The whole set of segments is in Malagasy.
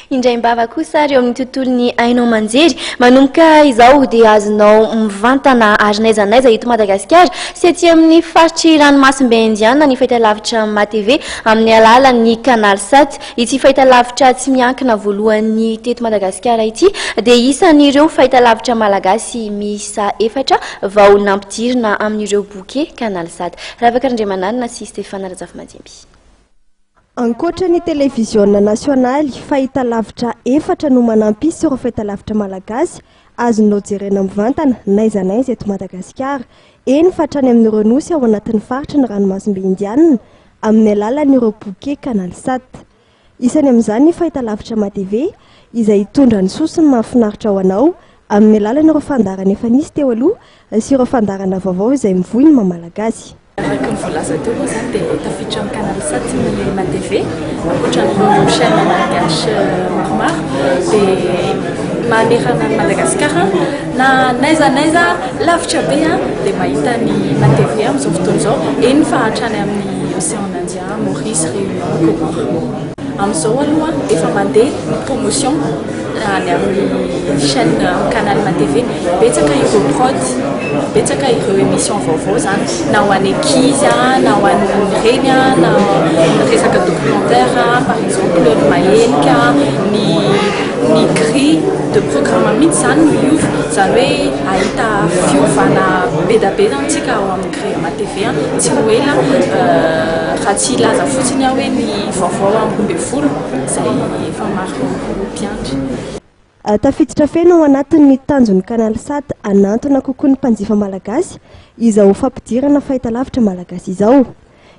Indraim-bava kosa ary eo amin'ny tontolon'ny haino aman-jery. Manomboka izao dia azonao mivantana ary n'aiza n'aiza eto Madagasikara sy aty amin'ny faritry ranomasimbe Indiana ny fahitalavitra MaTv amin'ny alalan'ny Canal Sat. Ity fahitalavitra tsy miankina voalohany teto Madagasikara ity dia isan'ireo fahitalavitra malagasy miisa efatra vao nampidirina amin'ireo bouquet Canal Sat. Ravaka Randriamanalina sy Stéphane Razafimadimby. Ankoatra ny televiziona nasionaly, fahitalavitra efatra no manampy isa ireo fahitalavitra malagasy azonao jerena mivantana n'aiza n'aiza eto Madagasikara, eny fa hatrany amin'ireo nosy ao anatin'ny faritry ny ranomasimbe Indianina, amin'ny alalan'ireo bouquet Canalsat. Isany amin'izany ny fahitalavitra Matv, izay hitondra ny soa sy ny mahafinaritra ho anao amin'ny alalan'ireo fandaharana efa nisy teo aloha sy ireo fandaharana vaovao izay mivoy ny maha Malagasy. Araka ny voalaza teo moa izany dia tafiditra amin'ny Canal Sat ny MaTv, ankoatra an'ireo chaîne malgache maromaro dia manerana an'i Madagasikara na n'aiza n'aiza lavitra be dia mahita ny MaTv amin'izao fotoana izao, eny fa hatrany amin'ny Océan Indien, Maurice, Réunion, Comores. Amin'izao aloha efa mandeha ny promotion any amin'ny chaîne amin'ny canal MaTv. Betsaka ireo prod, betsaka ireo émission vaovao izany na ho an'ny ankizy na ho an'ny reny na resaka documentaire par exemple ny mahenika, ny ny grille de programme mihitsy izany no hiova. Izany hoe hahita fiovana be dia be izany isika ao amin'ny grille MaTv tsy ho ela raha tsy hilaza fotsiny aho hoe ny vaovao amin'ny 12 izay efa maro mpiandry. Tafiditra feno ao anatin'ny tanjon'ny Canalsat hanantona kokoa ny mpanjifa malagasy izao fampidirana fahitalavitra malagasy izao.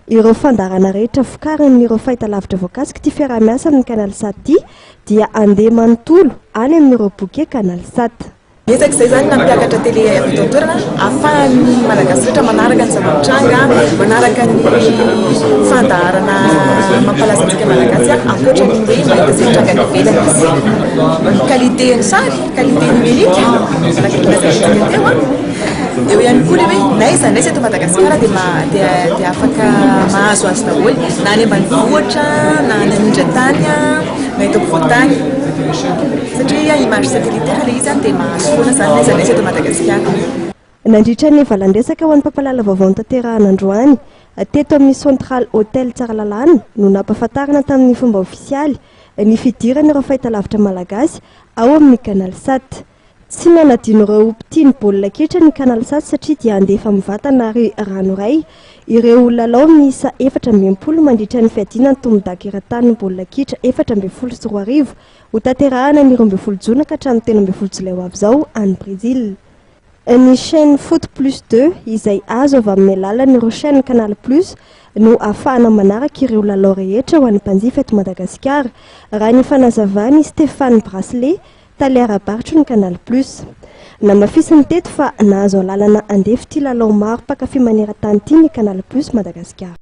Ireo fandaharana rehetra vokarin'ireo fahitalavitra voakasik'ity fiaraha-miasa amin'ny Canalsat ity dia handeha manontolo any amin'ireo bouquet Canalsat. Niezaka izay izany nampiakatra télé avy eto an-toerana ahafahan'ny Malagasy rehetra manaraka ny zava-mitranga, manaraka ny fandaharana mampalaza antsika Malagasy ankoatra ny hoe mahita izay mitranga any ivelany izy. Ny qualité ny sary, qualité numérique, araka ny nolazaintsika teo, eo ihany koa ilay hoe n'aiza n'aiza eto Madagasikara dia dia dia afaka mahazo azy daholo na any ambanivohitra na any anindran-tany na eto ampovoan-tany. Satria image satellitaire ilay izy dia mahazo foana izany n'aiza n'aiza eto Madagasikara. Nandritra ny valan-dresaka ho an'ny mpampahalala vaovao notanterahana androany, teto amin'ny Central Hotel Tsaralalàna no nampahafantarina tamin'ny fomba ofisialy ny fidiran'ireo fahitalavitra malagasy ao amin'ny Canalsat. Tsy nanadino ireo mpitia ny baolina kitra ny Canalsat satria dia handefa mivantana ary ranoray ireo lalao miisa 64 mandritra ny fiadiana ny tombondaka eran-tanin'ny baolina kitra 2014 hotanterahana ny 12 jona ka hatramin'ny 13 jolay ho avy izao any Brezila. Ny chaîne Foot Plus deux izay azo avy amin'ny alalan'ireo chaîne Canal Plus no ahafahana manaraka ireo lalao rehetra ho an'ny mpanjifa eto Madagasikara, raha ny fanazavan'i Stéphane Bracelet, Tale ara-barotry ny Canal Plus. Namafisiny teto fa nahazo alalana handefa ity lalao maro mpankafy maneran-tany ity ny Canal Plus Madagasikara.